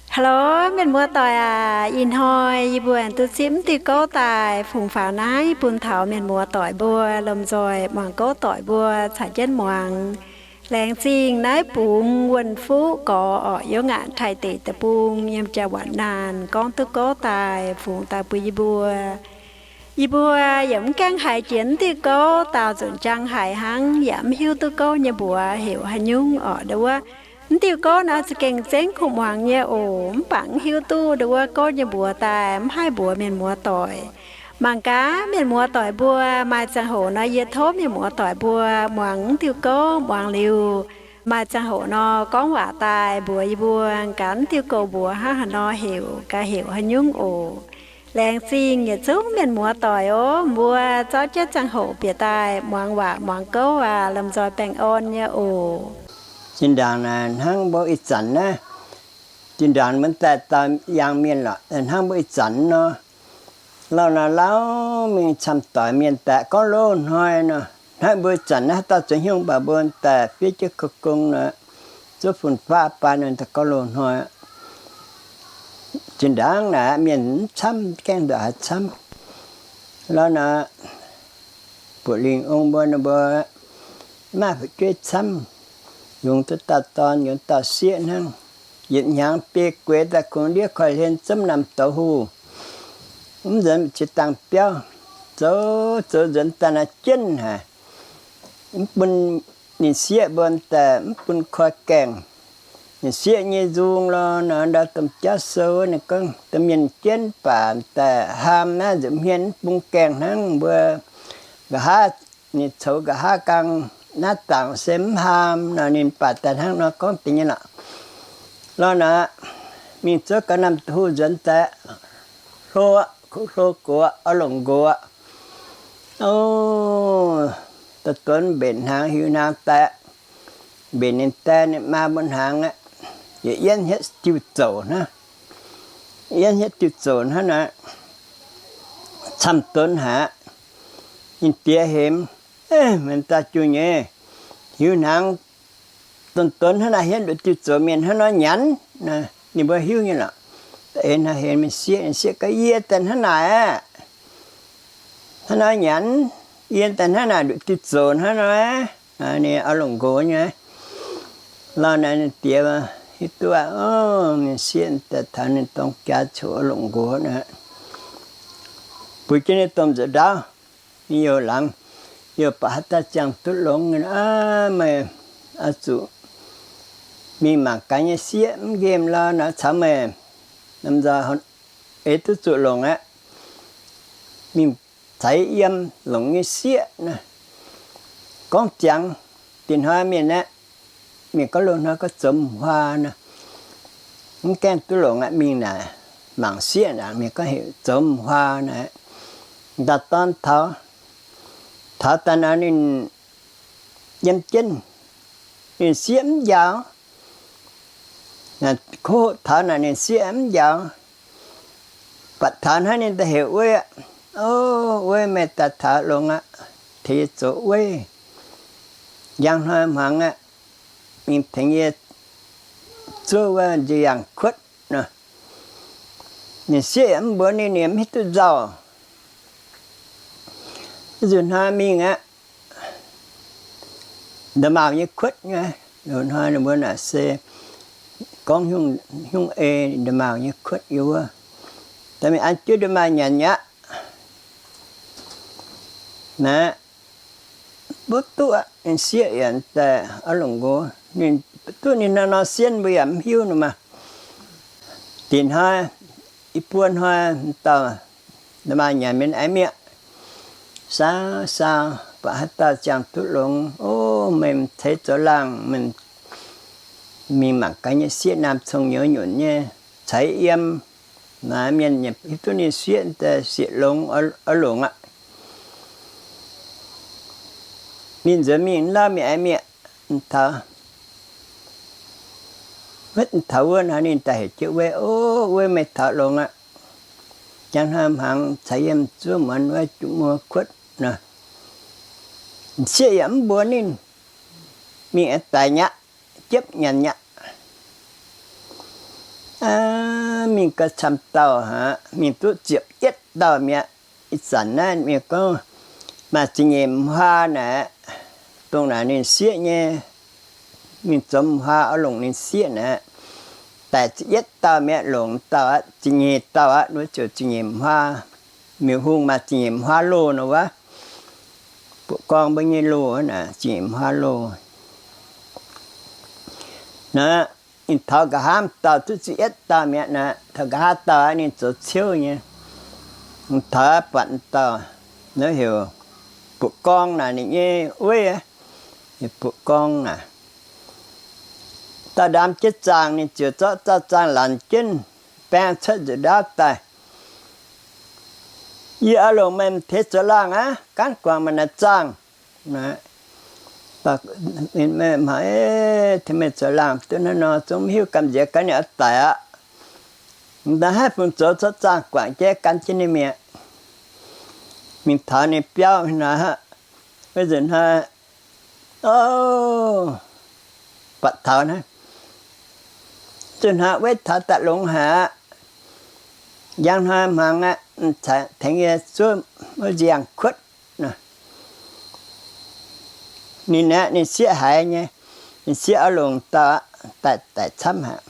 Hello, mienh muoz-doic aac, ih hnoi yie mbuo aengx duqv zipv mv diuh gouv daaih fungx faaux naaiv bun taux mienh muoz-doic mbuo lomh nzoih muangx gouv doic mbuo caux jienv muangx. Laengz zingh naaiv bungx Wuonh Fuqv Gorx orqc, yiem ngaanc Taiv deic-bung yiem jaa-waanc naanh gorngv duqv gouv daaih fungx daaih bun yie mbuo. Yie mbuo yaac mv gaengh haiz jiex mv diuh gouv daauh nzunc jangx haiz hnangv, yaac mv hiuv duqv gouv nyei mbuox heuc haaix nyungc orqc. Ndau wuov, mv diuh gouv naaiv za'gengh zengv kuh muangx nyei oc. Mv baac mv hiuv duqv ndau wuov gouv nyei mbuox daaih mv haih mbuox mienh muoz-doic. Mangc gaax mienh muoz-doic mbuo maaih ziangh hoc nor, yie tov mienh muoz-doic mbuo muangx mv diuh gouv, muangx liuz maaih ziangh hoc nor gorngv waac daaih mbuox yie mbuo gaax mv diuh gouv mbuox hnangv haaix nor heuc, gaax heuc haaix nyungc oc. Laengz zingh yietc zungv mienh muoz-doic oc. Mbuo zorqv jienv ziangh hoc bieqc daaih muangx waac muangx gouv aac, lomh nzoih baengh orn nyei oc. Zinh ndaangc naaic hnangv mbuo ih zanc naaiv, zinh ndaangc mbuo daaih dauh yaangh mienh lorqc, hnangv mbuo ih zanc nor, lauh nor lauh mingh camv doic mienh daaih gorngv loz-hnoi nor, hnangv mbuo ih zanc naaiv haaix dauh zoux hnyouv baac mbuo daaih fiev jienv kouv gong nor, zuov fun-faqv baan nor daaih gorngv loz-hnoi. Zinh ndaangc naaic mienh mv camv, gaengh ndongc haaix camv. Lauh nor, buoqc lingh ong mbuo, ninh mbuo maaih fu'jueiv camv, yungz duqv dauh dorn, yungz dauh sieqv hnangv. Yietc hnyangx biei gueix daaih kungx ndiev koiv-hlen zomv naamh douz huv, mv nzuonx ziex dangh biauv, zoux zoux nzuonx daaih naaiv jienv haic, mv bun ninh sieqv mbuo daaih mv bun koi gaengh. Ninh sieqv nyei nzung lorqc nor, ndau domh jauv sou ninh gorngv domh mienh jienv baac daaih haam naaiv nza'hmien mv bun gaengh hnangv mbuo. Nqa'haav ninh coux nqa'haav gang naaiv dangc se mv haam nor, ninh baac daaih hnangv nor gorngv deix nyei lorqc. Lorqc nor, mingh zuov ga'naamh douz huv nzuonx daaih, hlo, hlo gox, oix longc nqox. O, daaih donx mbenc hnaangx hiuv hnaangx daaih, mbenc ninh die ninh maa mbuo hnaangx aqv, yietc yienv hietv diuh zouc hnangv. Yienv hietv diuh zouc hnangv naaic, camv donx haic. Ninh die hemx, meih daaih junh nyei, hiuv hnaangx donx donx hnangv naaic hietv nduqc diuh zouc mienh hnangv nor nyanc. Ninh mbuo hiuv nyei lorqc. Eix hnoi hemx ninh sieqv, ninh sieqv gorngv, yie daaih hnangv naaic aqv. Hnangv nor nyanc, yie daaih hnangv naaic nduqc diuh zouc hnangv nor. Ninh oix longc nqox nyei. Lauh naaic ninh die hiuv duqv aqv, ninh sieqv daaih taux ninh dorng jaax coqv oix longc nqox naaic, buix jienv ninh domh nzuqc ndaauv, ninh youh laangz, youh baac haaix dauh ziangh duqv longx, aav, meih oix zuqc mingh mangc gaax nyei sieqv mv nqemh lorqc, naaiv caux meih lomh nzoih eix duqv zuqc longc aqv. Mingh caux yie yiem longc nyei sieqv naaic. Gorngv ziangx, dinh hnoi mienh aeqv, mienh gorngv loz-hnoi gorngv zomx huaa naaic, mv gaengh duqv longc aqv. Mingh naaic mangc sieqv naaic, mienh gorngv heuc zomx huaa naaic. Dauh dorn taux, taux daaih nor ninh yiem jienv, ninh sieqv mv njaaux. Kov hoqc taux naaic ninh sieqv mv njaaux. Buatc taux hnangv ninh daaih heuc Weiv aqv. O, Weiv, meih daaih taux longx aqv. Tengx yie zoux weiv. Njang hnoi hmuangx aqv, mingh tengx yie zuov wuov nziu-yaangh kuotv nor. Ninh sieqv yaac mv mbuox ninh, ninh mv hiuv duqv nzauh. Nzunc hnoi mingh aqv, nda'maauh nyei kuotv nyei. Loz-hnoi ninh mbuo naaic se gorngv hnyungv ei nda'maauh nyei kuotv yiem wuov. Daaih mingh an jienv nda'maauh nyanc aqv. Naaiv, mbuo duqv aqv. Ninh sieqv yaac daaih oix longc nqox. Ninh duqv ninh nor nor sienv mbuo yaac mv hiuv nor maah. Dinh hnoi, i buo hnoi dauh nda'maauh nyanc mienh aengx mi'aqv. Saau, saau, buatc haaix dauh ziangh duqv longx. O, meih ceix zoux laangh, meih mingh mangc gaax nyei sieqv naamh cong nyouz nyunc nyei, caux yiem. Naaiv mienh hiuv duqv ninh sieqv daaih sieqv longx, oix longc aqv. Mingh nzuonx mingh lauh mienh aengx mi'aqv. Taux, taux wuov hnoi ninh daaih heuc jienv Weiv, O, Weiv, meih taux longx aqv. Njang hnoi hmuangx caux yie zuov muonz wuov juqv muoz kuotv nor. Sieqv yaac mv mbuox ninh, mingh aengx daic nyaqv, jiepv nyanc nyaqv. Mingh gauh camv dauh aqv, mingh duqv ziepc yietv dauh mi'aqv. Ih zanc naaiv mingh gorngv maaih ziepc nyeic m'hua naaic, dongh naaic ninh sieqv nyei, mingh zoux m'hua oix longc ninh sieqv naaic, daic ziepc yietv dauh mi'aqv, longc dauh aqv, ziepc nyeic dauh aqv, wuov ziouc ziepc nyeic m'hua. Miuc-hungh maaih ziepc nyeic m'hua loh nor wuov, buoqc gorngv mbuo nyei loh naaic, ziepc nyeic m'hua loh. Naaic, ninh taux nqa'haav dauh duqv ziepc yietv dauh mi'aqv naaic, taux nqa'haav dauh ninh zoux ciouv nyei. Ninh taux buatc dauh, naaiv heuc buoqc gorngv naaic, ninh nyei weiv, buoqc gorngv naaic. Dauh ndaam jienv zaangh, ninh ziouc zorqv dauh zaangh laanc jienv baeng cuotv nzuqc ndaauv daaih. Yie oix longc meih m'teix zoux laangh aqv, gaanv guangc meih naaic zaangh. Meih mangc, tengx meih zoux laangh duqv hnangv nor, zungv mv hiuv gamh nziex gaax ninh oix daic aqv. M'daaih haih fungc zoux, zorqv zaangh guangc jienv gan jienv ninh mi'aqv. Mingh taux ninh biauv hnangv, wuov nzunc hnoi, o, buatc taux naaiv, nzunc hnoi weiv taux daaih longx haic aqv. Njang hnoi hmuangx aqv, tengx yie zuov wuov nziangh kuotv. Ninh aeqv, ninh sieqv haiz nyei, ninh sieqv oix longc dauh aqv, daic, daic camv haic.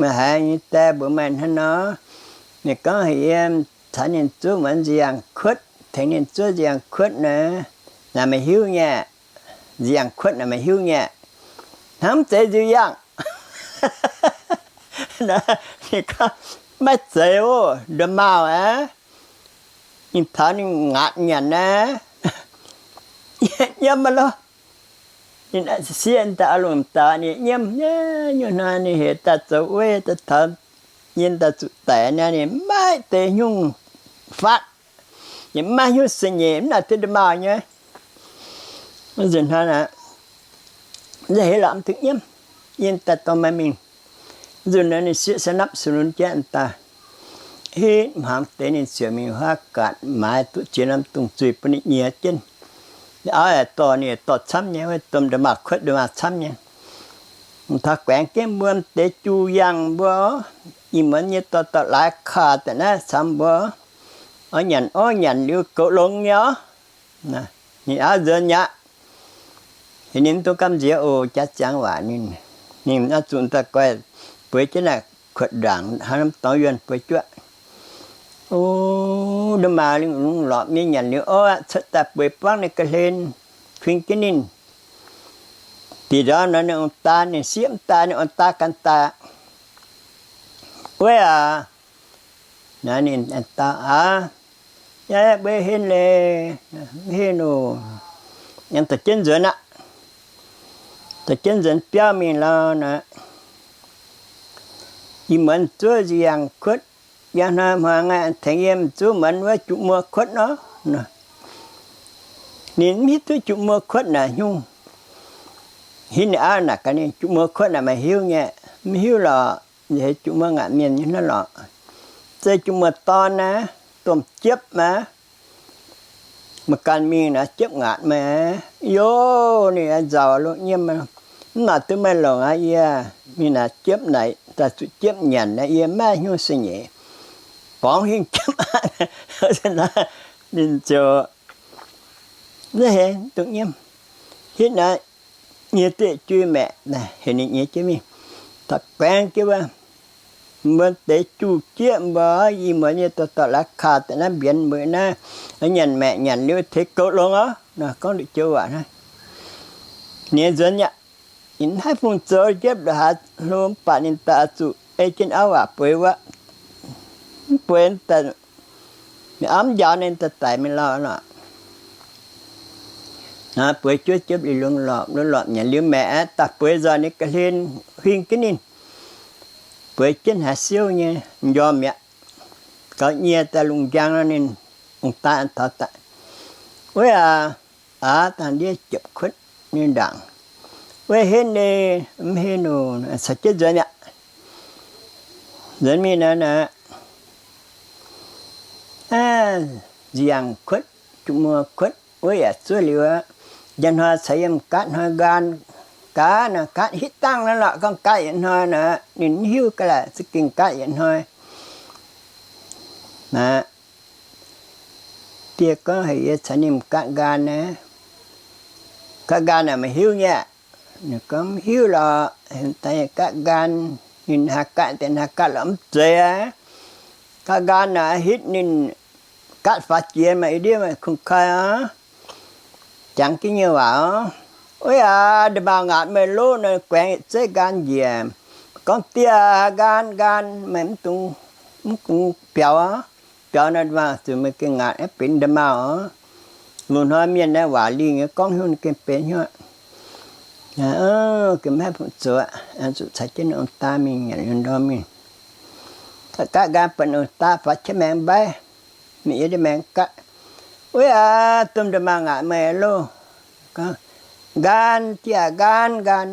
Meih haiz nyei die mbuox meih hnangv nor, ninh gorngv heuc yie caux ninh zuov muonz nziangh kuotv, tengx ninh zuov nziangh kuotv naaic, naaic meih hiuv nyei, nziangh kuotv naaic meih hiuv nyei. Hnangv mv zeiz nziu yangh. Ninh gorngv, maiv zeiz oc, ndoh maauh aqv. Ninh taux ninh ngaatc nyanc naaic, nyiemv aqv lorqc. Ninh sieqv daaih oix longc dauh ninh nyiemv, nyungc hnoi ninh heuc daaih zoux weiv daaih taux yie daaih zuqc daic naaic, ninh maiv deix hnyouv faatv, ninh maiv hnyouv se nyeic, mv naaic duqv ndoh maauh nyei. Nzunc hnoi naaic, nzauh heix lorqc mv duqv nyiemv, yie daaih dorh meih mingh. Nzunc naaic ninh sieqv se napv su lunx jatv daaih, hitv hmuangx deix ninh ziouc mingh huaav gaatc maaiz duqv ziex norm dungz zuih bun ninh nyiex jienv. Auv yaac dorh, ninh dorh camv nyei, wuov domh ndoh maauh kuotv ndoh maauh camv nyei. Taux guaengx jienv mbuo m'deix juv yangh mbuo, ih muonz nyei dorh dorh laaix kaax daaih naaiv caux mbuo oix nyanc, orv nyanc liuz goux longx nyei orv. Ninh auv nzuonx mi'aqv. Heuc ninh mv dungx gamh nziex oc, jaax ziangx waac ninh. Ninh oix zuqc daaih goiv bueix jienv naaic kuotv ndaangc hnangv norm dorngx yuonh bueix juoqv. O, ndoh maauh lingh lungz lorpc nyei nyanc liuz orv aqv, cuotv daaih bueix buangv ninh ga'hlen, kuing jienv ninh. Da'nyeic ndorm nor ninh ong-daa, ninh sieqv mv daaih, ninh ong-daa ganh daaih. Weiv aac, naaiv ninh dau aav, yaac mbuo hlen leiz, hlen oc. Aengx dorh jienv nzuonx aqv. Dorh jienv nzuonx biauv mingh lauh naaic, ih muonz zuov nziangh kuotv, njang hnoi hmuangx aqv, tengx yie mingh zuov muonz wuov juqc muoz kuotv nor. Ninh mv hiuv duqv juqc muoz kuotv naaic hnyungv. Hitv ninh auv naaic gaax ninh, juqc muoz kuotv naaic meih hiuv nyei? Mv hiuv lorqc. Heuc juqc muoz ngaatc mienh nyei hnangv lorqc. Zei juqc muoz dorn naaiv, domh jiepv maah. Meih ganh mingh naaiv jiepv ngaatc meih. Yoh, ninh nzauc loz nyiemv, mv nor duqv meih longc aqv. Yie mingh naaic jiepv naaic daaih zuqc jiepv nyanc aqv, yie maiv hnyouv se nyeic. Borngz hingh jiepv aqv. Ninh ziouc naaiv heix duqv nyiemv. Hitv naaiv nyie deic jui maeqc, heuc ninh nyiex jienv mingh. Taux guaengx jienv wuov, mbuo deix juv jieqv mbuo, ih muonz yie dorh dorh laaix kaax daaih naaiv mbienx mbuo naaiv, nyanc maeqc nyanc liuz teix goux longx orv. Nor gorngv nduqc joux waac naaiv. Ninh nzuonx yaac, ninh haiv fungc zoux jiepv ndongc haaix hlo mv baac ninh daaih oix zuqc ei jienv auv waac bueix wuov. Mv bueix, auv mv njaaux ninh daaih daic mingh lauh lorqc. Bueix juov jiepv liuz lungz lorpc, lungz lorpc nyanc liuz maeqc aqv, daaih bueix nzoih ninh ga'hlen huing jienv ninh. Bueix jienv haaix siouv nyei, m'njormh mi'aqv. Gaux nyie daaih lungh njang nor ninh ong-daa taux daaih, weiv aac, aav dangh ndiev jiepv kuotv nyei ndaangc. Weiv henv ei, mv henv oc, caux jienv nzuonx mi'aqv. Nzuonx mingh naaic, nziangh kuotv, juqc muoz kuotv, weiv yaac zuov liuz aqv. Njang hnoi caux yiem gaatv hnoi nqaang, gaatv nor, gaatv hitv dangh naaiv lorqc, gorngv gaatv yietc hnoi nor, ninh mv hiuv ga'laac, za'gengh gaatv yietc hnoi. Aqv, dieh gorngv heuc yie caux ninh gaatv nqaan naaiv. Gaatv nqaan naaic meih hiuv nyei aqv? Ninh gorngv, mv hiuv lorqc. Daaih gaatv nqaan, ninh haaix gaatv deix haaix gaatv lorqc mv zeiz aqv. Gaatv nqaan naaic hitv ninh gaatv faaux jiex maaih i ndiev maaih kungx kai oc. Jangx jienv nyei waac oc. Wuov aac, nda'maauh ngaatc meih loh nor, guaengx yietc zeiv nqaan njiec. Gorngv dieh nqaan, nqaan, meih mv dungx, mv dungx biaux oc. Biaux nor, nda'maauh zuqc meih gengh ngaatc benx nda'maauh oc. Loz-hnoi mienh naaiv waac lingh nyei, gorngv hnyouv gengh benx hnyouv. Gengh maiv haih bungx zoux, zuqc caux jienv ong-daa mingh nyanc liuz ndorm mingh. Gaatv nqaan bun ong-daa faaux jienv maengx mbaiv, mingh yiem ndiev maengx gaatv. Wuov aac, domh nda'maauh ngaatc meih loh. Nqaan, dieh nqaan, nqaan.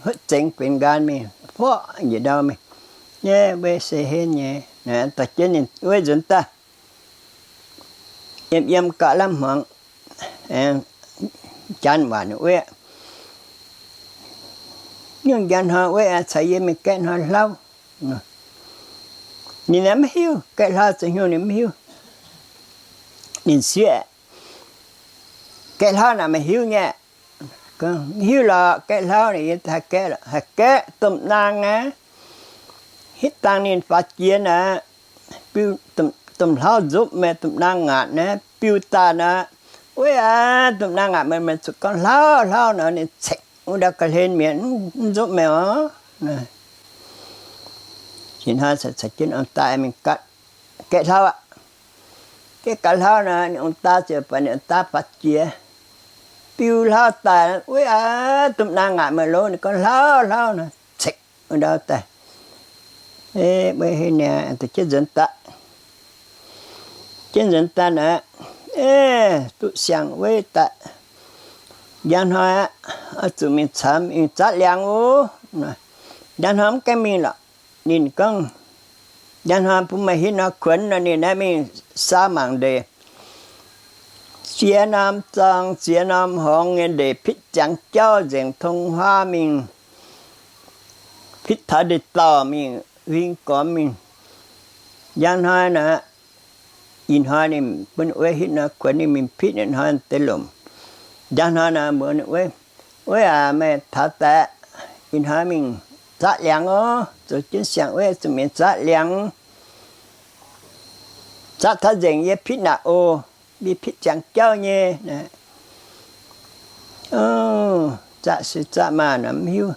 Huotv zengx benx nqaan mingh, forqv njiec ndau mingh. Nyei, mbuo se henv nyei. Dorh jienv ninh wuov nzuonx daaih. Yiem, yiem gauh lamh hmuangx, janx waac ninh wuov, nyungc njang hnoi wuov caux yie mingh gaeqv hnoi hlauv. Ninh naaiv mv hiuv, gaeqv hlauv zoux hnyouv ninh mv hiuv. Ninh sieqv, gaeqv hlauv naaic meih hiuv nyei? Mv hiuv lorqc, gaeqv hlauv naaic yie haih gaeqv lorqc. Haih gaeqv domh naang aqv. Hitv dangh ninh faaux jiex naaic, biu, domh hlauv nzopv meih, domh naang ngaatc naaiv biu daaih naaic. Wuov aac, domh naang ngaatc meih, meih zuqc gorngv hlauv hlauv nor, ninh cekc wuov ndau ga'hlen mi'aqv, mv nzopv meih oc. Ih hnoi caux jienv ong-daa mingh gaeqv hlauv aqv. Gaeqv gaax hlauv nor, ninh ong-daa ziouc buatc ninh ong-daa faaux jiex, biu hlauv daaih, wuov aac, domh naang ngaatc meih loh, ninh gorngv hlauv hlauv nor, cekc wuov ndau daaih. Mbuo heuc ninh jienv nzuonx daaih. Jienv nzuonx daaih naaic, duqv siang-weiv daaih. Njang hnoi aqv, oix zuqc mingh camx, mingh zatv liangx oc. Njang hnoi mv gaengh mingh lorqc. Ninh gorngv, njang hnoi bun meih hitv nor kuonx nor, ninh naaiv mingh saau mangc ndeic. Ziex norm zorng ziex norm horngz nyei ndeic pitv ziangx jauv nzengc tong huaav mingh, pitv taux ndeic-dauh mingh, huing gormx mingh. Njang hnoi naaic, ih hnoi ninh bun wuov hitv nor kuonx ninh mingh pitv, ih hnoi deix lomc. Njang hnoi naaic mbuox ninh wuov, wuov aac, meih taux daaih, ih hnoi mingh zatv liangx oc. Zoux jienv siang-weiv zuqc mingh zatv liangx. Zatv taux nzengc yie pitv naaic oc. Mbi pitv ziangx jauv nyei. Zatv se zatv maah, mv hiuv.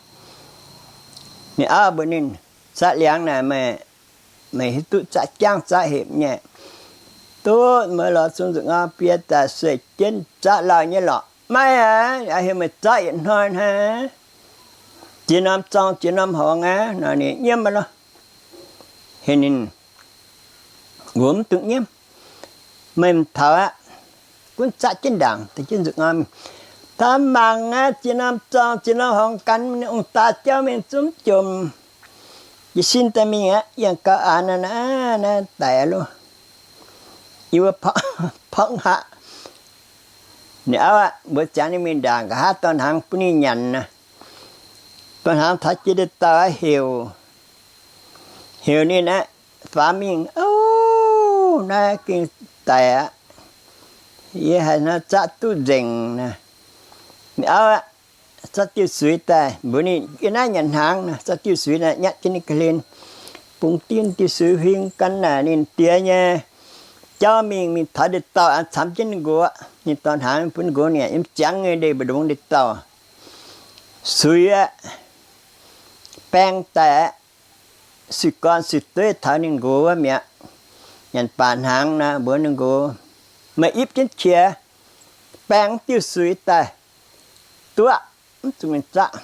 Ninh auv mbuox ninh, zatv liangx naaic meih, meih hiuv duqv zatv jangv zatv hepc nyei. Duqv meih lorz zungv nzuqc ngau bie daaih sueih jienv zatv lauh nyei lorqc. Maiv aqv, heuc meih zatv yietc hnoi hnangv. Ziex norm zorng ziex norm horngz aqv. Nor ninh nyiemv lorqc. Heuc ninh, mbuo mv dungx nyiemv. Meih mv taux aqv. Gunv zatv jienv ndaangc, daaih jienv nzuqc ngau mingh. Taux mangc aqv, ziex norm zorng ziex norm horngz gan ong-daa jauv mingh zungv jomc. Jiez sin daaih mingh aqv, yangh gauh aanx naaiv, naaiv daic loh. Yie mbuo porngv haqv. Ninh auv aqv, mbuox ziangx ninh mingh ndaangc, nqa'haav dorh hnaangx bun ninh nyanc naaic. Dorh hnaangx taux jiex ndeic-dauh aqv, heuc, heuc ninh aqv, faaux mingh, Ov, naaiv gengh daic aqv. Yie haiz hnangv zatv duqv nzengc naaic. Ninh auv aqv, zorqv diuh suix daaih, mbuox ninh, Yie naaiv nyanc hnaangx. Zorqv diuh suix naaic nyatv jienv ninh ga'hlen, bungx diuh, diuh suix huing gan naaic ninh diex nyei jauv mingh, mingh taux ndeic-dauh, camx jienv ninh nqox. Ninh dorh hnaangx bun ninh nqox, ninh yiem ziangx nyei ndeic-mbu'ndongx ndeic-dauh. Suix aqv, baeng daaih aqv. Suix gorn suix dueiv taux ninh nqox wuov mi'aqv. Nyanc baac hnaangx naaic, mbuox ninh nqox, Meih ipv jienv qiex, baeng diuh suix daaih. Duqv, mv zuqc mingh zatv.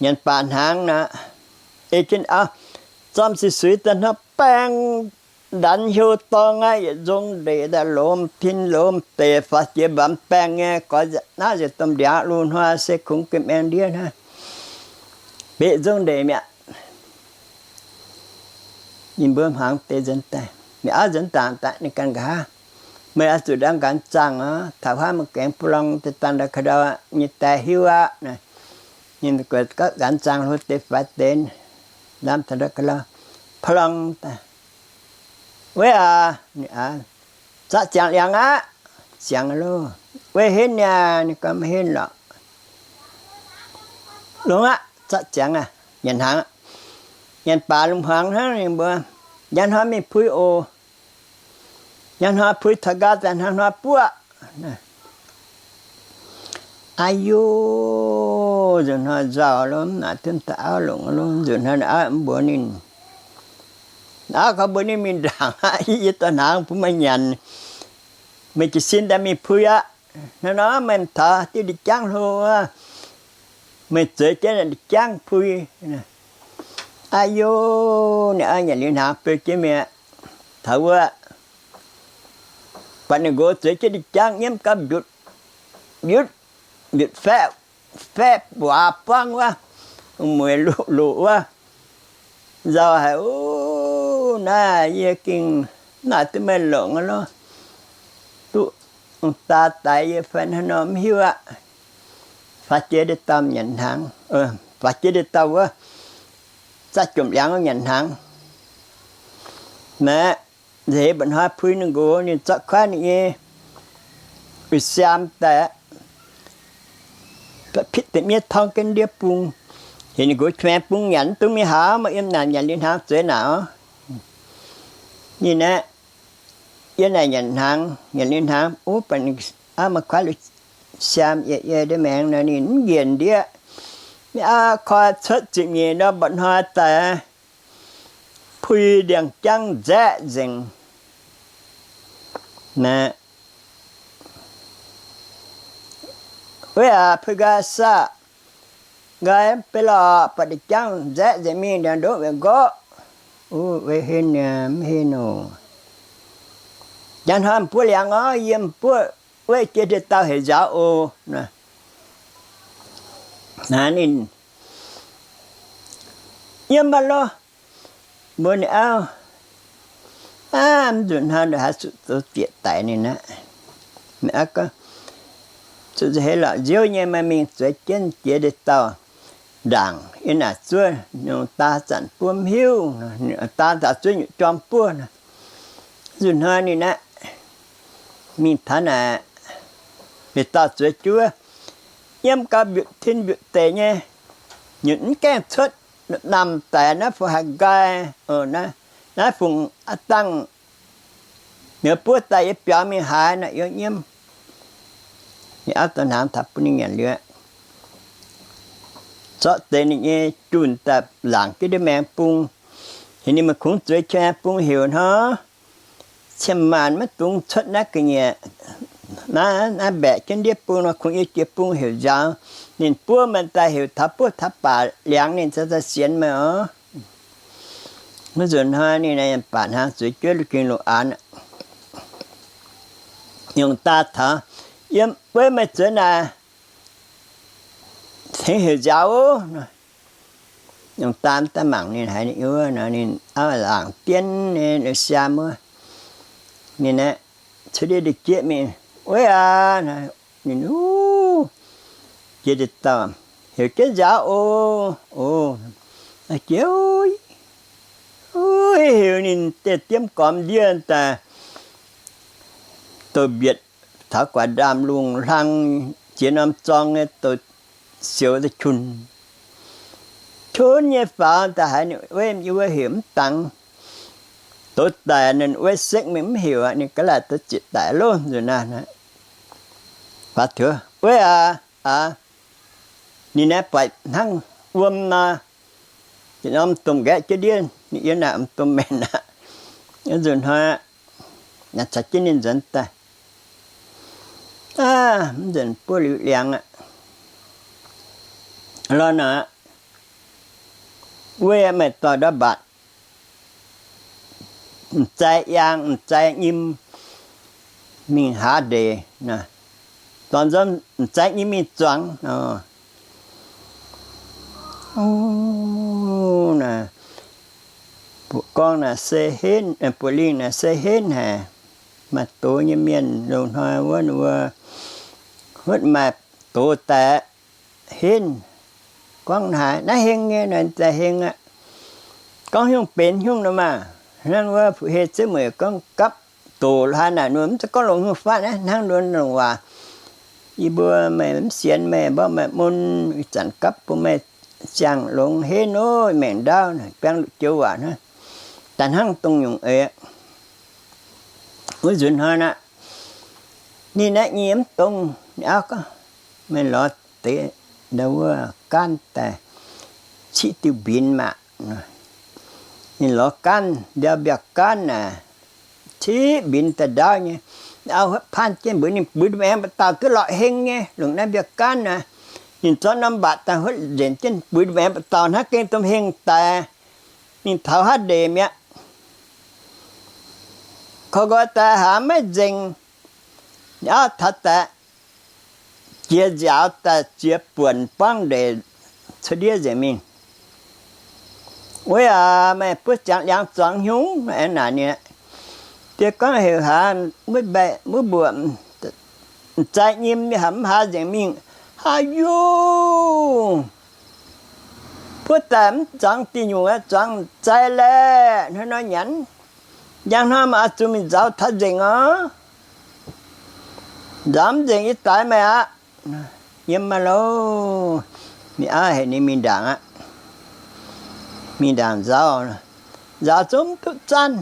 Nyanc baac hnaangx naaic, ei jienv auv, zormv sic suix daaih hnangv baeng ndanx hlo dorng aqv, yietc nzong ndeic daaih lomz tin lomz deic, faaux jiex mbaamz baengh nyei, goix naaiv nzengc domh ndiangx, loz-hnoi se kungx gem aengx ndiev hnangv. Mbeqc nzong ndeic mi'aqv. Ninh mbuo hmuangx deix nzuonx daaih, ninh auv nzuonx dangc daaih, ninh ganh nqa'haav, Meih oix zuqc ndau nqanx zaangh oc. Taux huaav mangc gaengh ba'long deix dangh ndau ka'ndau nyei daix hiuv aqv naaic. Ninh guaix gapv nzaang hlo deix faix deix, lamh taux ndau ga'lauh, plong daaih, Weiv aac, zorqv ziangx liangx aqv. Ziangx loh. Weiv henv niaa? Ninh gorngv, Maiv henv lorqc. Longx aqv, zorqv ziangx aqv. Nyanc hnaangx, nyanc baac lungh hmuangx hnangv. Ninh mbuo, Njang hnoi mingh puix oc. Njang hnoi puix taux nqaai daaih, hnangv hnoi buoqv. Aa yo, nzunc hnoi nzauh lo, mv naaic duqv daaih auv longc lo. Nzunc hnoi auv mv mbuox ninh, auv gorngv mbuox ninh mingh ndaangc aqv, yie dorh hnaangx bun meih nyanc. Meih jiez sin daaih mingh puix aqv. Hnangv nor meih mv taux diuh ndie-jangv hlo wuov, meih zueiz jienv ndie-jangv puix. Aa yo, ninh auv nyanc liuz hnaangx beu jienv mi'aqv. Taux wuov, buatc ninh nqox zueiz jienv ndie-jangv nyiemv gau mbiutc, mbiutc, mbiutc faeqv, faeqv buaz buangv wuov, mueiz loqc loqc wuov. Nzauh haic, Ov, naaiv yie gengh mv naaic duqv meih longc aqv lorqc. Duqv ong-daa daix yie fai hnangv nor mv hiuv aqv. Faaux jiex ndie-dauh nyanc hnaangx, faaux jiex ndie-dauh wuov, zaqv jomc liangx wuov nyanc hnaangx. Naaiv nzeix mba'hnoi puix ninh nqox, ninh zorqv kuaaiv ninh nyei siaam daaih, pitv deix miev torngv jienv ndiev bung. Heuc ninh nqox, Maengx bung nyanc mv dungx mingh haaix, maaih yiem naaic nyanc liuz hnaangx zueiz naaic oc. Ninh aeqv, Yie naaic nyanc hnaangx, nyanc liuz hnaangx, wuov baac ninh auv maaih kuaaiv liuz siaam yietc yie ndiev maengx nor, ninh mv njiec ndiev. Ninh auv koi cuotv ziepc nyeic ndorm mba'hnoi daaih, puix ndiangx-jangv nzaeqv nzengc. Naaiv, Weiv aac, puix nqaai saah? Nqaai mv bei lorqc, buatc ndiangx-jangv nzaeqv nzengc mingh, ndiangx-ndoqv wuov nqorqv. Wuov, Weiv henv niaa, mv henv oc. Njang hnoi m'buov liangx orv, yie m'buov weiv jiex ndie-dauh heuc nzaaux oc. Naaiv ninh yiem mv baac lorqc, mbuox ninh auv, Aav, mv nzunc hnoi ndongc haaix zuqc zoux zieqc daic ninh aqv. Ninh auv gorngv, Zuqc nza'heix lorqc, nziouv nyei, meih mingh zueiz jienv jiex ndie-dauh ndaangc, yie naaic zuov, ninh daa zanc buov mv hiuv, daa nzaaux zuov nyutc jorm buov nor. Nzunc hnoi ninh aqv, mingh taux naaic, ndie-dauh zueiz juov, yiem gau mbiutc tin mbiutc deic nyei, nyutc mv gaengh cuotv, namh daic naaiv fu haiz nqaai, naaiv fungc a'dangh, ninh buov daaih yie biaux mingh haaix naaic yiem nyiemv. Ninh auv dorh hnaangx taux bun ninh nyanc liuz, zorqv deix ninh nyei junh daaih laangc jienv ndiev maengx bung. Heuc ninh maaih kungx zueiz qiex bung heuc hnoi, cien maanc maiv dungx cuotv naaiv ga'nyiec, naaiv mbaeqc jienv ndiev bung nor, kungx yie jiex bung heuc nzaaux. Ninh buov meih daaih heuc taux buov taux baac liangx ninh cingx daaih sienx meih oc. Mv nzunc hnoi ninh baac hnaangx zueiz juov, lungh ging lungh aanx, yungz daa taux, Yiem weiv meih zueiz naaic, cingx heuc nzaaux oc. Yungz daa mv daaih mangc ninh haiz ninh wuov nor, ninh auv laangc dienv ninh siaam wuov. Ninh aeqv, cuotv ndiev ndie-jieqv mingh, Weiv aac, ninh jiex ndie-dauh, Heuc jienv nzaaux oc. Oc, jiex, heuc ninh deix diemv gormx ndiev daaih, douc mbietc taux guaax ndaamv-lungh hlang, jiex norm zorng nyei douc sioux daaih qunx, qunx nyei faaux daaih haiz ninh weiv yiem wuov heuc mv dangx. Douz daic ninh weiv sekv mingh mv heuc aqv, ninh ga'laaic douz zieqc daic loh nzunc naaiv. Faaux tuix, Weiv aac, aac, ninh naaiv buatc hnangv wuom nor, yietc norm domh nqaeqv jienv ndiev, ninh yiem naaic domh maengx aqv. Nzunc hnoi naaiv caux jienv ninh nzuonx daaih. Aav, mv nzunc buov liuz liangx aqv. Lorqc nor, weiv meih dorh ndortv mbatc, m'zai yangh m'zai nyim mingh haaz ndeic, dorh nzunc m'zai nyim mingh zuangx. Buoz-gorngv naaic se henv, buoz-lingh naaic se henv haic. Maaih doz nyei mienh loz-hnoi wuov, wuov, huotv maaih doz daaih henv. Gorngv haaix naaiv heng nyei, naaiv za'heng aqv. Gorngv hnyouv benx hnyouv nor maah. Hnangv wuov fu'hei ziouv mueic gorngv gapv doqc haaix naaic nor, mv zeiz gorngv longx hnyouv fatv naaiv, hnangv nor longc waac. Yie mbuo meih mv sienx, meih mborqv meih mun, ih zanc gapv bun meih siang-longx henv nor, maengc ndaauv biangh joux waac hnangv. Daaih hnangv dongh nyungc eix wuov nzunc hnoi aqv. Ninh naaiv nyei mv dongz, ninh auv gorngv, meih lorz deix ndau wuov gaanv daaih ciqv diuh mbinx maah. Ninh lorz gaanv, mbiauz mbiauz gaanv naaic, ciqv mbinx daaih ndaauv nyei. Auv huotv paanv jienv mbuox ninh, buix maengx ba'dauh duqv lorqc heng nyei, longc naaiv mbiauz gaanv naaic. Ninh zorqv norm mbatc daaih huotv nzenc jienv, buix maengx ba'dauh hnangv gengh domh heng daaih. Ninh taux haav ndeic mi'aqv. Korv nqoi daaih haaix maiv nzengc. Auv taux daaih jiex nziaaux daaih ziex buonc buangv ndeic cuotv ndiev nzengc mingh. Wuov aac, meih buov ziangx liangx zuangx hnyungv, aengx naaic ninh, die gorngv heuc haaix, mbuo mbuoqc m'zai nyim, haaix mv haaix nzengc mingh. Haaix yungh buov daaih mv zuangx diuh nyungc, zuangx m'zai laeh, hnoi nor nyanc. Njang hnoi maaih zuqc mingh nzauz taux nzengc oc. Nzauz mv nzengc yie daix meih aqv. Yiem maah loh. Ninh auv heuc ninh mingh ndaangc aqv. Mingh ndaangc nzauz. Nzauz zungv duqv zanv.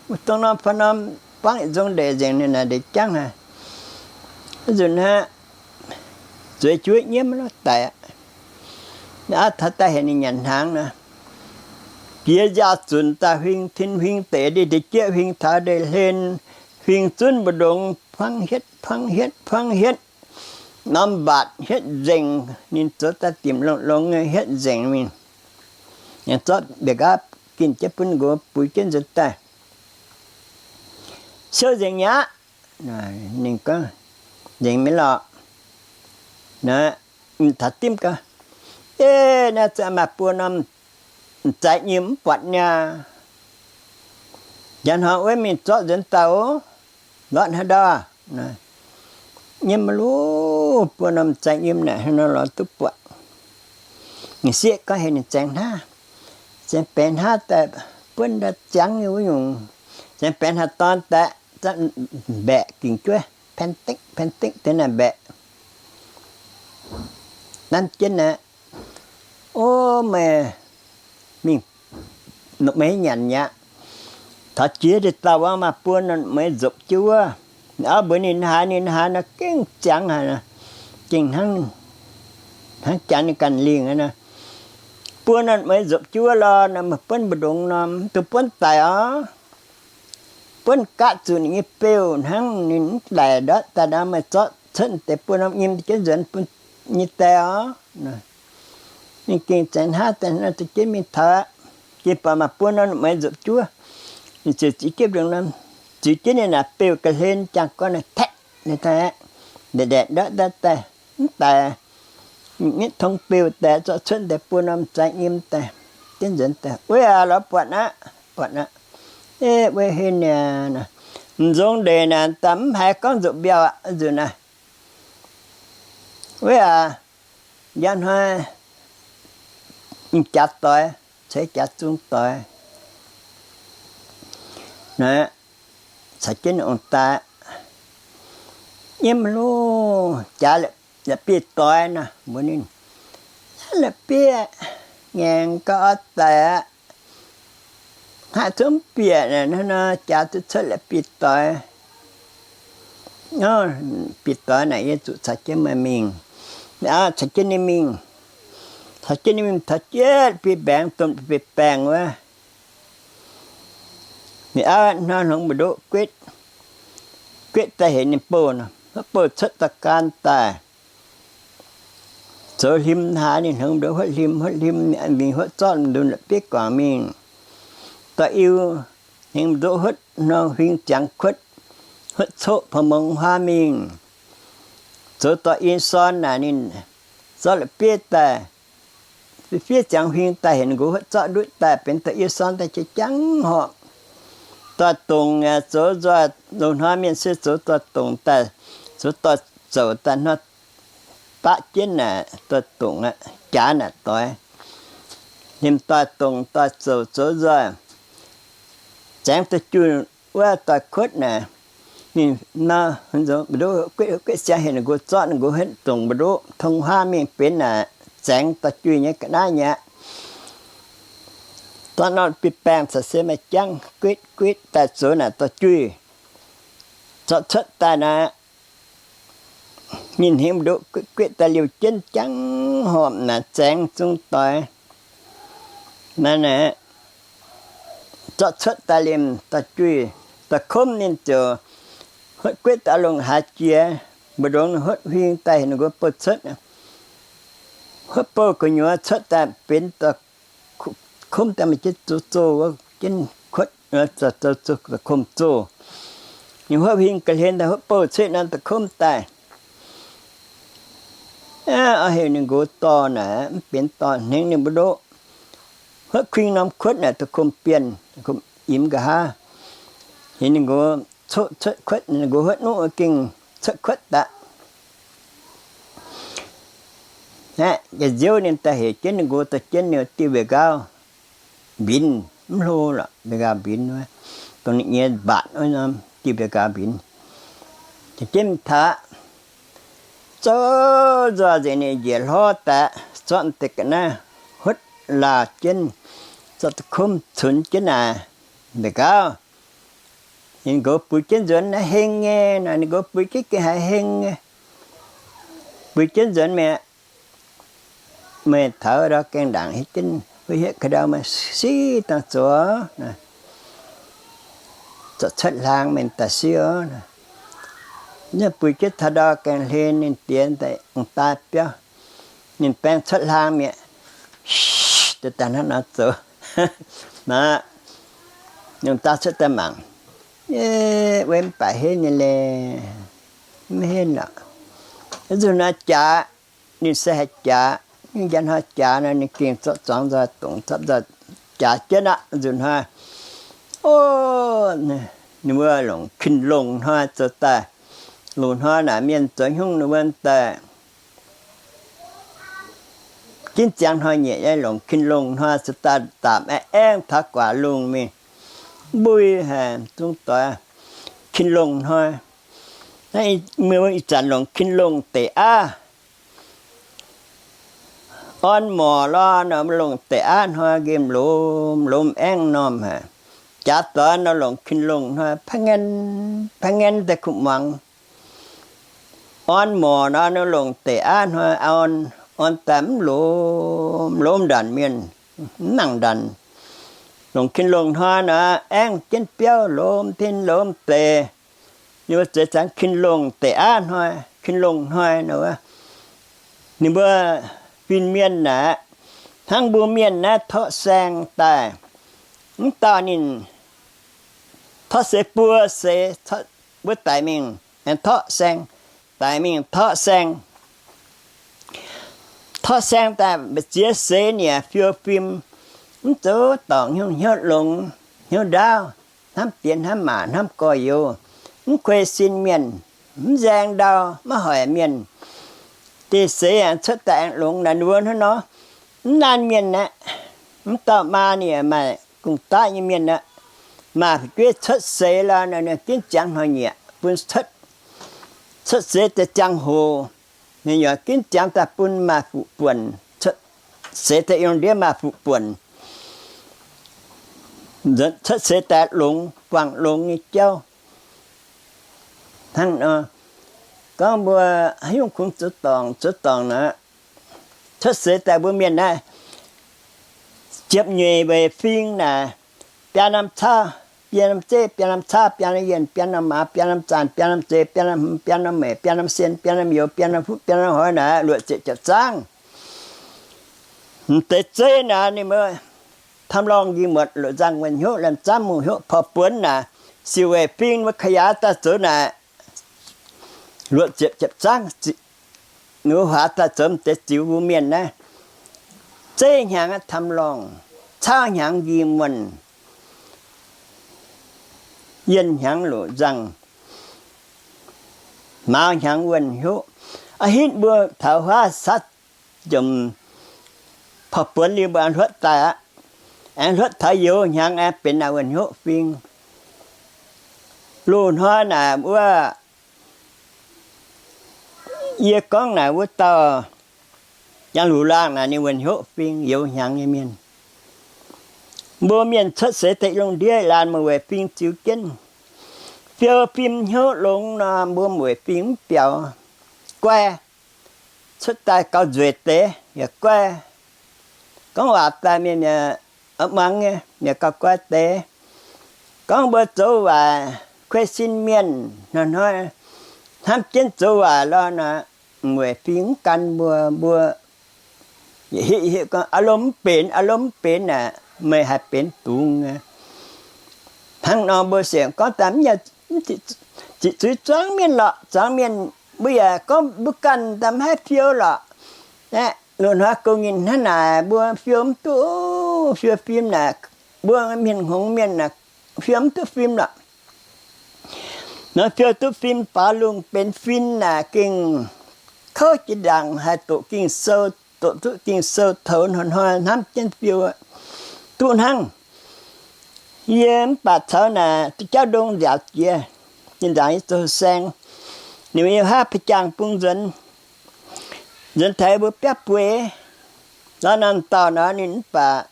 Wuov dongh norm fai norm buangv yietc nzong ndeic nzengc, ninh naaic ndeic jangv haic. Nzunc hnoi zueiz juov nyiemv loh daic aqv. Ninh auv taux daaih heuc ninh nyanc hnaangx nor, jiex nziaaux zunc daaih huing tin huing deic, ndeic jieqv huing taux ndeic hlen, huing zunv mbu'ndongx, puangv hietv, puangv hietv, puangv hietv. Norm mbatc hietv nzengc, ninh zoux daaih dimc longx-longx nyei hietv nzengc mingh. Aengx zorqv mbiaec gaav ginh jienv bun nqox buix jienv nzuonx daaih. Siou nzengc mi'aqv. Ninh gorngv, nzengc mi'aqv lorqc. Naaiv, taux dimv gaax, Eix, naaiv za'gengh maaih buo norm m'zai nyim mv buatc niaa. Njang hnoi wuov mingh zorqv nzuonx daaih oc. Lorz haaix ndau? Nyim maiv luv, buo norm m'zai nyim naaic hnangv nor lorz duqv buatc. Ninh sieqv gorngv heuc ninh zaengx hnaav, zaengx baengx hnaav daaih buonv ndau ziangx nyei wuov nyungc, zaengx baengx hnaav dorn daaih, mbaeqc gingc juov, paen dikv paen dikv deix naaic mbaeqc. Nanv jienv naaic, O, meih mingh, meih nyanc mi'aqv. Taux jiex ndeic-dauh wuov maaih buo norm mueiz nzopc jienv wuov. Auv mbuox ninh haaix, ninh haaix nor gengh ziangx haic nor, gengh hnangv, hnangv jangx ninh ganh lingh nor. Buo norm mueiz nzopc jienv wuov lorh, meih buonv mbu'ndongx nor, mv dungx buonv daic oc. Buonv gaav zuqc ninh nyei beuh hnangv, ninh mv daic ndortv daaih nor, meih zorqv cuotv deix buo norm nyim jienv nzuonx bun nyei die oc. Ninh gengh zaengx hnaav daaih nor, za'gengh mingh taux aqv. Gengh buatc maaih buo norm mueiz nzopc juov. Ninh ziouc ziux jienv mbu'ndongx nor, ziux jienv ninh naaic beuh ga'hlen jangx gorn naaic taeqv, ninh daaih aeqv, ndaeqc ndaeqc ndortv daaih, mv daic. Ninh tong beuh daaih zorqv cuotv deix buo norm m'zai nyim daaih, jienv nzuonx daaih, Wuov aac, lorz buatc aqv, buatc aqv. Eix, wuov hinh niaa, m'nzong ndeic naaic daaih mv haiz gorngv nzopc mbiauh aqv, nzunc naaiv. Wuov aac, njang hnoi m'jaax doix, ceix jaax zung doix naaic, caux jienv ninh ong-daaix, Yiem loh, jaax la'bieiv doix nor, mbuox ninh, La'bieiv ngaengc gau oix daic aqv. Haaix zungv bieqc naaic nor, jaax duqv cuotv la'bieiv doix. Bieqc doix naaic yie zuqc caux jienv meih mingh. Caux jienv ninh mingh. Caux jienv ninh mingh taux jienv biei mbaengx, domh biei baengh wuov. Ninh auv hnoi hngongx mbu'ndoqv guetv, guetv daaih heuc ninh bouh, bouh cuotv daaih gan daaih. Zoux hlim haaix ninh hngongx mbu'ndoqv huotv hlim, huotv hlim mingh huotv zorqv ndunh la'bieiv guangc mingh. Dorh iu hngongx mbu'ndoqv huotv nor huing ziangx kuotv, huotv coqv pa'mongx huaav mingh. Zoux dorh in sorn naaic ninh zorqv la'bieiv daaih, fiev ziangx huing daaih heuc ninh nqox huotv zorqv ndutv daaih benx dorh in sorn daaih jiex jangv horpc. Dorh dongc, zoux nzoih loz-hnoi mienh se zoux dorh dongc daaih, zoux dorh zouc daaih hnoi baqv jienv naaic doix-dongc aqv, jaax naaic doix. Ninh doix-dongc doix-zouc zoux nzoih, zaengx doix-juih wuov doix-kuotv naaic, ninh nor, guitv siang heuc ninh nqox zorqv ninh nqox huotv dongc mbu'ndongx tong huaav mingh benx naaic zaengx doix-juih nyei ga'naaiv nyei aqv. Zorqv norm bietv baengh caux se maaih jangv guitv guitv daaih zoux naaic doix-juih. Zorqv cuotv daaih naaic, ninh hingv mbu'ndongx guitv guitv daaih liouh jienv jangv horpc naaic zaengx zungv doix. Naaiv naaic, zorqv cuotv daaih liemh doix-juih, doix-kumv ninh ziouc huotv guitv daaih longc haaix jiex, mbu'ndongx huotv huing daaih heuc ninh nqox bouh cuotv. Huotv bouh gu'nyuoz cuotv daaih benx doix-kumv daaih maaih jienv zoux zoh wuov jienv kuotv, zoux zoh doix-kumv zoh. Ninh huotv huing ga'hlen daaih huotv bouh cuotv norm doix-kumv daaih. Aa, heuc ninh nqox dorh naaic mv benx dorh hnengv ninh mbu'ndongx. Huotv kuing norm kuotv naaic doix-kumv bienh, doix-kumv imx nqa'haav. Heuc ninh nqox coqv cuotv kuotv, ninh nqox huotv nuqv gengh cuotv kuotv daaih. Aqv, yietc nziouv ninh daaih heuc jienv ninh nqox dorh jienv ninh diuh mbiauz nqaauv mbinx, mv hlo lorqc, mbiauz nqaauv mbinx wuov, dongh ninh nyei mbatc wuov norm diuh mbiauz nqaauv mbinx. Dorh jienv mingh taux, zoux nzoih nzengc ninh njiec hlorv daaih, zorqv deix ga'naaiv huotv lauh jienv, zorqv doix-kumv cunx jienv naaic mbiauz nqaauv. Ninh nqox buix jienv nzuonx naaiv heng nyei naaic, ninh nqox buix jienv gengh haiz heng nyei. Buix jienv nzuonx mi'aqv. Meih taux ndau gaengh ndaangc hietv jienv huv hietv ka'ndau, meih siqv dangh zoux. Zorqv cuotv hlaang meih daaih siqv oc. Ninh buix jienv taux ndau gaengh hlen, ninh diex daaih ong-daa biauv, ninh baeng cuotv hlaang mi'aqv. Daaih hnangv nor zoux. Maa, ong-daa cuotv daaih mangc, yie mv baac henv nyei le. Mv henv lorqc. Nzunc hnoi jaax, ninh se haih jaax, ninh njang hnoi jaax nor ninh gengh zorqv zuangx nzoih dongc, zorqv nzoih jaax jienv aqv. Nzunc hnoi, o, ninh mbuo longc kin-longh hnoi zoux daaih. Loz-hnoi naaic mienh zoux hnyungv ninh mbuo daaih ginv ziangx hnoi-nyieqc nyei longc kin-longh hnoi zoux daaih, zaapc aengx aengv taux guaax lungh mingh mbui haic zungv doix kin-longh hnoi. Naaiv ih zanc longc kin-longh deic aav, orn morc lorh nor, longc deic aav hnoi nqemh lomz lomz aengv normh haic. Jaax doix nor longc kin-longh hnoi, pa'ngen pa'ngen daaih kuv muangx. Orn morc nor, nor longc deic aav hnoi, orn, orn daaih mv lomz lomz ndanc mienh, mv nangc ndanc. Longc kin-longh hnoi nor, aengv jienv biauv lomz tin lomz deix. Ninh mbuo zeix cangx kin-longh deic aav hnoi, kin-longh hnoi nor wuov, ninh mbuo fin-mienh naaic, hnangv mbuo mienh naaiv torqv saeng daaih, mv dauh ninh torqv seix buo seix, mbuo daic mingh aengx torqv saeng, daic mingh torqv saeng. Torqv saeng daaih mba'ziex seix niec fiou fim, mv zoux dorngc hnyouv, hnyouv longx, hnyouv ndaauv, hnamv diex hnamv maac hnamv gorx-youz, mv kuei sin mienh, mv nzaeng ndau, maiv hoic mienh. Deix seix aengx cuotv daaih aengx longx naaic, ninh mbuo hnangv nor, mv naanh mienh aqv. Mv dauh maa ninh maaih gong-daqv nyei mienh aqv. Maaih fu'jueiv cuotv seix lorh nor, ninh ginv ziangx hnoi-nyieqc bun cuotv. Cuotv seix daaih ziangh hoc, ninh yaac ginv ziangx daaih bun maaih fuqv buonc. Cuotv seix daaih yiem ndiev maaih fuqv buonc. Cuotv seix daaih longx, buangh longx nyei jauv. Hnangv nor, gorngv mbuo haaix nyungc kungx zoux dorngc, zoux dorngc nor, cuotv seix daaih mbuo mienh naaiv, ziepc nyeic weic fing naaic, biaa norm cauv, biaa norm zeiv, biaa norm cauv, biaa norm yienh, biaa norm maaz, biaa norm zaanh, biaa norm zeix, biaa norm hmz, biaa norm meic, biaa norm sien, biaa norm youz, biaa norm fuqv, biaa norm hoix naaic, luoqc ziepc ziepc zaangv. M'deix zeiv naaic ninh mbuo ทำลอง nqi muotc, luoqc nzangh wuonh hnyouv, laanh zaamv mungh hnyouv, porv buonc naaic, siec weic fing mbuo ka'yaauv daaih zoux naaic, luoqc ziepc ziepc zaangv, ninh mbuo huaax daaih zoux m'deix ziux mbuo mienh naaiv. Zeiv hnyangx ทำลอง, cauv hnyangx nqi muonh, yienh hnyangx luoqc nzangh, maaz hnyangx wuonh hnyouv. A'hitv mbuo taux huaav catv jomc, porv buonc liuz mbuo aengx hluotv daaih aqv. Aengx hluotv taux youz hnyangx aengx benx naaic wuonh hnyouv fing. Loz-hnoi naaic wuov, yie gorngv naaic wuov dauh Yangh Luqc Laangh naaic ninh wuonh hnyouv fing youz hnyangx nyei mienh. Mbuo mienh cuotv seix deix lungh ndiev laanh maaih weic fing ziux jienv. Fiou fim hnyouv longx nor, mbuo weic fing mv biaux. Guai, cuotv daaih gauh nzueic deix yaac guai. Gorngv waac daaih mienh muangx nyei yaac gauh guai deix. Gorngv mbuo zoux waaic kuei sin mienh hnoi-hnoi hnamv jienv zoux waaic lorh nor, weic fing mv gan mbuo, mbuo yietc hiuv yietc hiuv gorngv, aa, lomh mv benx, aa, lomh mv benx naaic, meih haih benx dungz. Hnangv nor mbuo sienx gorngv daaih mv nyei, ziqc zuiz zuangx mienh lorqc, zuangx mienh. Mbuo yaac gorngv mbuo ganh daaih mv haih fiou lorqc. Aeqv, loz-hnoi gong nyinh hnangv naaic, mbuo fiou mv duqv, fiou fim naaic, mbuo mienh hngongx mienh naaic, fiou mv duqv fim lorqc. Nor fiou duqv fim faaux lungh benx fin naaic, gengh kouv jiex ndaangc haih doqc Ging-Sou, doqc duqv Ging-Sou toux hnoi-hnoi hnamv jienv fiou duqv hnangv. Yie mv baac caux naaic duqv jauv ndongh nziaauc jiex, ninh nzaangc yie zoux saeng, ninh mbuo yiem haav pa'jangh bung nzuonx, nzuonx taux mbuo biauv bueix. Lorz norm dauh nor ninh mv baac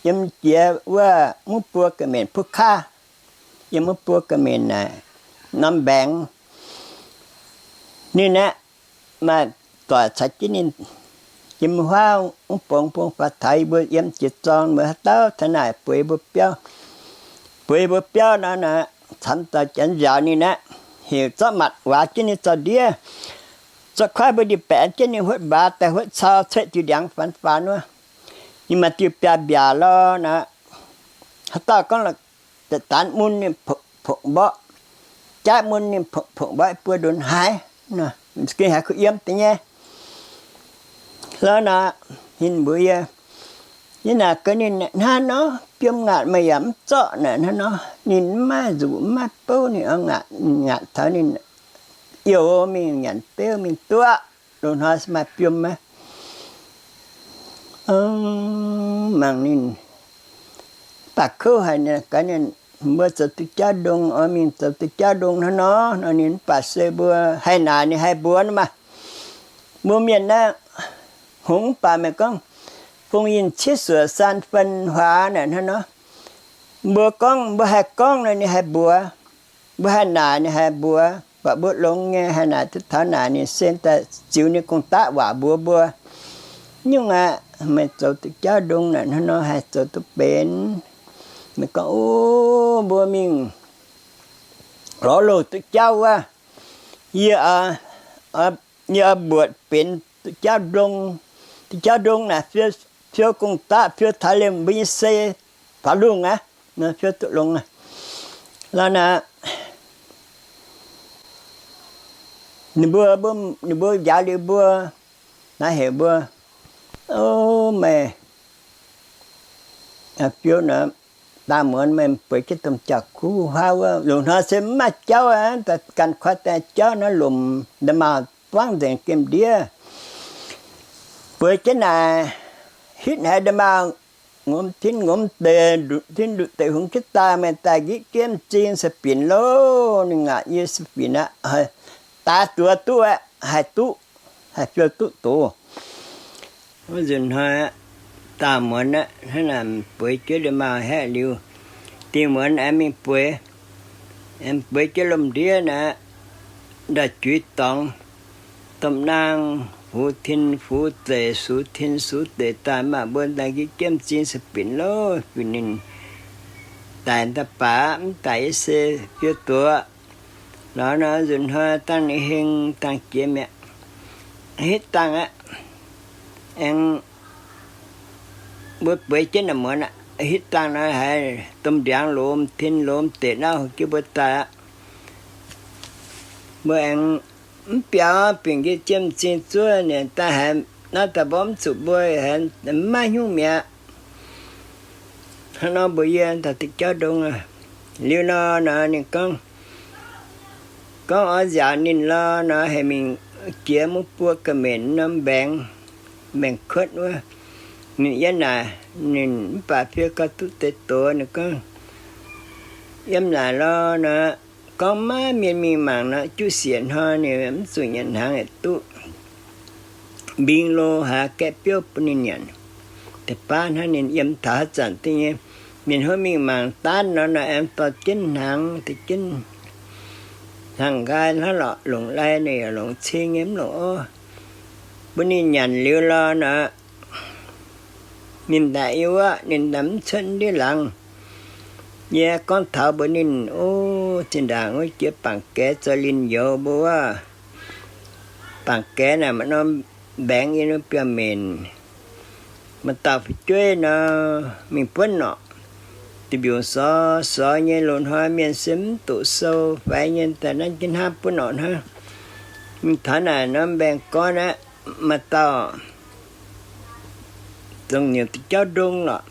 yiem jiex wuov mungv buo ga'menc puv kaav, yiem mungv buo ga'menc naaic norm mbaengx. Ninh aeqv, maaih doic caux jienv ninh yiem huaav mungv bung bung faaux taux yie mbuo yiem jiex zorng, mbuo haaix dauh taux naaic bueix mbuo biauv, bueix mbuo biauv nor, camv dauh janx nziaauc ninh aeqv, heuc zorqv matc waac jienv ninh zorqv ndiev, zorqv kuaaiv mbuo ndie-baeqc jienv ninh huotv mbaaz daaih huotv cau cuotv diuh ndiangx faanx-faanx wuov. Ninh maaih diuh biaav-mbiaac lorh nor, haaix dauh gorngv daaih daanx mun ninh pongc mborqv, jaaiv mun ninh pongc mborqv buo ndonx haaix, gengh haiz kuv yiem deix nyei. Lorh nor, ninh mbuox yie, yie naaic gaax ninh, hnangv nor biomv ngaatc meih yaac mv zorqv naaic, hnangv nor ninh mv maaih nzuqc mv maaih bouv, ninh ngaatc, ngaatc taux ninh youh mingh nyanc beuv mingh duqv, loz-hnoi se maaih biomv maiv. Mangc ninh, mv baac kouv haic, ninh gaax ninh, mbuo zoux duqv jauv ndongh oix mingh zoux duqv jauv ndongh hnangv nor, nor ninh mv baac se mbuo haih naaic ninh haih mbuox nor maah. Mbuo mienh naaiv hngongx mv baac meih gorngv, fongc yinh ciev suoqc san fen huaax naaic hnangv nor. Mbuo gorngv, mbuo haih gorngv nor ninh haih mbuox, mbuo haih naaic ninh haih mbuox, mv baac mbuo longx nyei haih naaic duqv taux naaic ninh sen daaih ziux ninh gong-daqv waac mbuox mbuo. Nyungc aqv, meih zoux duqv jauv ndongh naaic hnangv nor haih zoux duqv benx. Meih gorngv, o, mbuo mingh lorz loh duqv jauv wuov, yie, yie mbuoqc benx duqv jauv ndongh, duqv jauv ndongh naaic fiou gong-daqv, fiou taux liemh mbuo nyei sei faaux lungh aqv, fiou duqv longx aqv. Lorh naaic, ninh mbuo, ninh mbuo njaaux liuz mbuo, naaiv heuc mbuo, o, meih fiou naaic, daaih muonz meih bueix jienv domh jauv-kuv huaav wuov, loz-hnoi se mv maaih jauv aqv, ganh koi daaih jauv naaiv lomc nda'maauh buangv nzengc gemh ndiev. Bueix jienv naaic, hitv haiz nda'maauh ngomz tin ngomz deix, nduqc tin nduqc deix hungx jienv daaih, meih daaih nqipv jienv m'zing se binc loh. Ninh ngaatc yie se binc aqv, daaih duqv duqv aqv, haih duqv, haih fiou duqv doz. Wuov nzunc hnoi aqv, daaih muonz aqv, hnangv naaic bueix jienv nda'maauh haeqv liuz, dingh muonz aengx mingh bueix, aengx bueix jienv lomh ndiev naaic, ndaaih juiz dorngx, domh naang fuv tin fuv zeic, suv tin suv deic daaih, maaih mbuo daaih nqipv jienv m'zing se binc loh, binc ninh daic daaih baac mv daic yie se fiou duqv. Lorz nor nzunc hnoi dangh ninh heng dangh jiex mi'aqv. Hitv dangh aqv, aengx mbuo bueix jienv naaic muonz aqv, hitv dangh nor haiz domh ndiangx lomz tin lomz deic naaiv hungh jienv mbuo daaih aqv. Mbuo aengx mv biaux, bingc nqipv jienv m'zing zuov, ninh daaih haiz naaiv daaih mborqv mv zuqc mbuo, haiz mv maaih hnyouv mi'aqv. Hnangv nor mbuox yie daaih duqv jauv ndongh aqv. Liuz nor, nor ninh gorngv, gorngv oix nziaauc ninh lorh nor, heuc mingh jiex mv buo ga'menc norm mbaengx, mbaengx kuotv wuov. Ninh yiem naaic, ninh mv baac fiev gauh duqv deix doz. Ninh gorngv, yiem naaic lorqc nor, gorngv maiv mienh mingh mangc nor, juqv siec hnoi ninh mv zuqc nyanc hnaangx yaac duqv mbing lo haaix gaeqv biouv bun ninh nyanc. Deix baav hnangv ninh yiem taux haaix zanc dingv nyei, mienh hopv mingh mangc daanv nor, naaic aengx dorh jienv hnaangx, dorh jienv hnaangx nqaai hnangv lorqc, longc lai ninh yaac longc cing nyei mv longc orv, bun ninh nyanc liuz lorqc nor, ninh daaih yiem wuov, ninh daaih mv cuotv ndiev laangz. Yie gorngv taux mbuox ninh, o, zinh ndaangc wuov jiex Bangc Gaeqv zoux linh youz mbuo wuov, Bangc Gaeqv naaic maaih norm mbaengx yiem biauv-menc. Maaih dauh fu'jueiv nor, mingh buonv norqc, da'mbiungc sorx sorx nyei, loz-hnoi mienh se mv duqv sou faix nyei, daaih nanv jienv hnangv buonv norqc hnangv. Mingh taux naaic norm mbaengx-gorn aqv, maaih dauh zongh nyungc da'jauv ndong lorqc,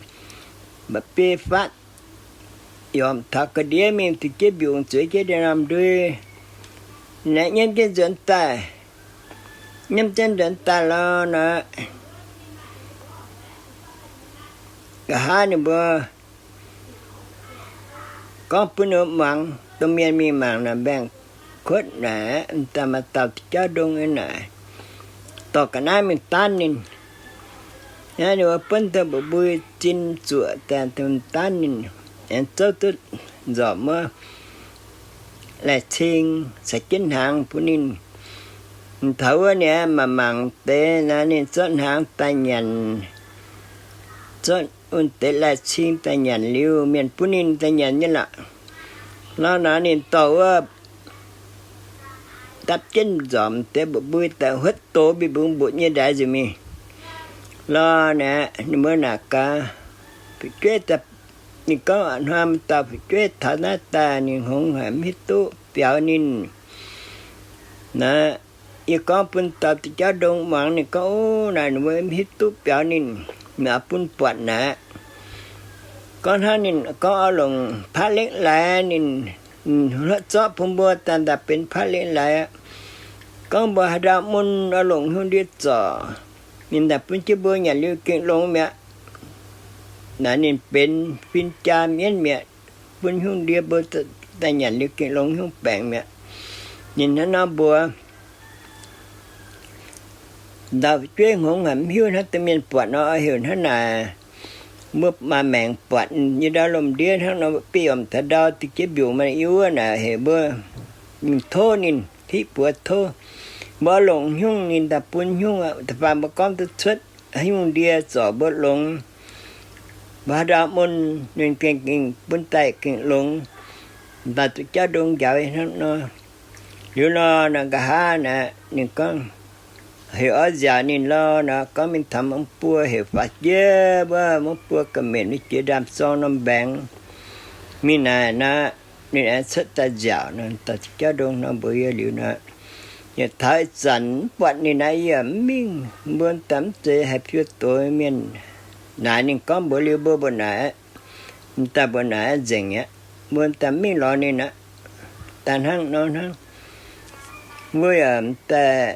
mba'biei fatv, yaac taux ga'ndiev mingh, da'jiev mbiungc zueiz jienv ndie-norm ndui, naaiv nyiemv jienv nzuonx daaih. Nyiemv jienv nzuonx daaih lorqc nor, nqa'haav ninh mbuo gorngv bun ninh muangx, dongh mienh mingh mangc naaic mbaengx-kuotv naaic, m'daaih maaih dauh da'jauv ndong nyei naaic, dorh ga'naaiv mingh daanv ninh. Naaiv ninh mbuo buonv dongh mba'mbui zin zuoqc daaih daaih daanv ninh, aengx zouv duqv nzormc wuov lai-cing caux jienv hnaangx bun ninh. Taux wuov ninh mangc mangc deix naaic, ninh zorqv hnaangx daaih nyanc, zorqv wuov deix lai-cing daaih nyanc liuz, mienh bun ninh daaih nyanc nyei lorqc. Lorqc nor ninh dorh wuov dapv jienv nzormc deix mba'mbui daaih huotv doz mbiv mbungx mbutv nyei ndaix nzunc mingh. Lorqc naaic, ninh mbuo naaic gaax, fu'jueiv daaih, ninh gorngv, a'hnoi maaih dauh fu'jueiv taux naaiv daaih, ninh hngongx haic mv hiuv duqv biaux ninh. Naaic, yie gorngv bun dauh da'jauv ndong muangx, ninh gorngv, o, naaic ninh mbuo mv hiuv duqv biaux ninh, naaic bun buatc naaic. Gorngv hnangv ninh gorngv oix longc paqv lekv laaix, ninh hluotv zorqv bun mbuo daaih, daaih benx paqv lekv laaix aqv. Gorngv mbuo haaix ndau mun oix longc hnyungv ndie zorc, ninh daaih bun jienv mbuo nyanc liuz gengh longx mi'aqv. Naaic ninh benx fin-jaa mienv mi'aqv, bun hnyungv ndie mbuo daaih nyanc liuz gengh longx hnyungv baengc mi'aqv. Ninh hnangv nor mbuox. Dauh fu'jueiv hngongx haic mv hiuv hnangv, da'mienh buatc nor oix heuc hnangv naaic, mbuo maaih maengc buatc nyei ndau lomh ndiev hnangv nor, biei yaac taux ndau da'jiex mbiungc maaih iu wuov naaic, heuc mbuo mingh tov ninh, hiv buoz tov. Mbuo oix longc hnyungv ninh daaih bun hnyungv aqv. Da'faanh mbuo gorngv duqv cuotv hnyungv ndie zorc mbuo longx, mbuo haaix ndau mun ninh gengh, gengh bun daaih gengh longx. Daaih duqv jauv ndongx njaaux hnangv nor. Liuz nor, naaic nqa'haav naaic ninh gorngv, heuc oix nziaauc ninh lorqc nor, gorngv mingh taux mv buo heuc faaux jiex wuov mv buo ga'menc nyei jiex ndaamv-zorng norm mbaengx. Mingh naaic nor, ninh aengx cuotv daaih nziaauc nor, daaih jauv ndongx nor mbuox yie liuz nor, yietc taux ih zanc mv buatc ninh naaic yie mv mingh, mbuo daaih mv zeiz haih fiou doz mienh. Naaic ninh gorngv mbuox liuz mbuo mbuo naaic, m'daaih mbuo naaic nzengc aqv, mbuo daaih mv mingh lorz ninh aqv. Daaih hnangv nor hnangv. Mbuo yaac m'daaih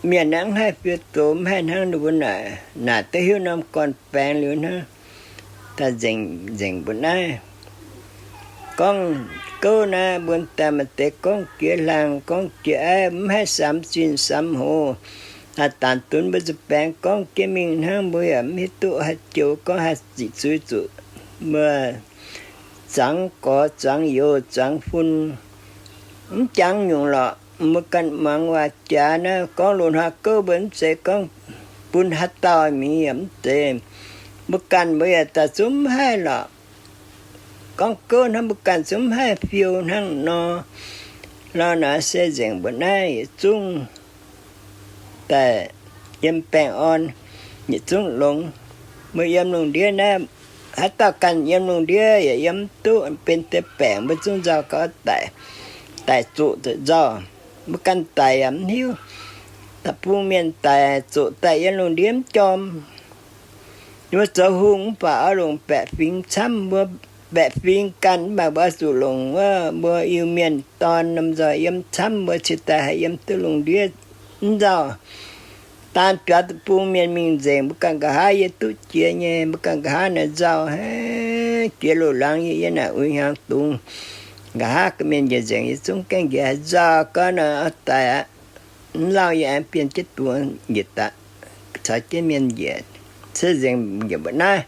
mienh naaiv mv haih fiou doz, mv haih hnangv ninh mbuo naaic, naaic duqv hiuv norm gorn-baengx liuz hnangv, daaih nzengc, nzengc mbuo naaiv. Gorngv gouv naaiv mbuo daaih maaih deix gorngv jiex hlaangh, gorngv jiex aiv, mv haih samx zinh samx hoz. Haaix danc dunx mbuo zuqc baengx gorngv jienv mingh hnangv, mbuo yaac mv hiuv duqv haaix joux gorngv haih ziqc zuiz zuqc mbuo zuangx gorx zuangx youz zuangx fun. Mv jangx nyungc lorqc, mbuo ganh muangx waac jaax naaiv gorngv loz-hnoi gouv mbuo mv zeiz gorngv bun haaix dauh mingh yaac mv zeiz. Mbuo ganh mbuo yaac daaih zungv mv haih lorqc. Gorngv gouv hnangv mbuo ganh zungv mv haih fiou hnangv nor. Lorqc naaic se nzengc mbuo naaiv yietc zungv daaih yiem baengh orn, yietc zungv longx. Mbuo yiem lungh ndiev naaiv, haaix dauh ganh yiem lungh ndiev yaac yiem mv duqv, benx deix baengc mbuo zungv nzauh gauh daic, daic zuqc zuqc nzauh. Mbuo ganh daic yaac mv hiuv. Da'bung mienh daic zuqc daaih yiem lungh ndiev mv jorm. Mbuo zoux hungh mv baac oix longc baeqc fingx camv, mbuo baeqc fingx ganh mv baac mbuo zuqc longc wuov mbuo Iu-Mienh dorn norm nzoih yiem camv, mbuo cingx daaih haih yiem duqv lungh ndiev. mv nzauh. Daan biaux deic-bung mienh mingh nzengc, mbuo ganh nqa'haav yie duqv jiex nyei, mbuo ganh nqa'haav naaic nzauh haic, jiex loz-laangz yie, yie naaic uix hnyangx dungz. Nqa'haav ga'mienh njiec nzengc, yie zungv gaengh njiec haaix nzauh gau naaic oix daic aqv. Mv lauh yie aengx bienh jienv dungz njiec daaih, caux jienv mienh njiec, se nzengc njiec mbuo naaiv.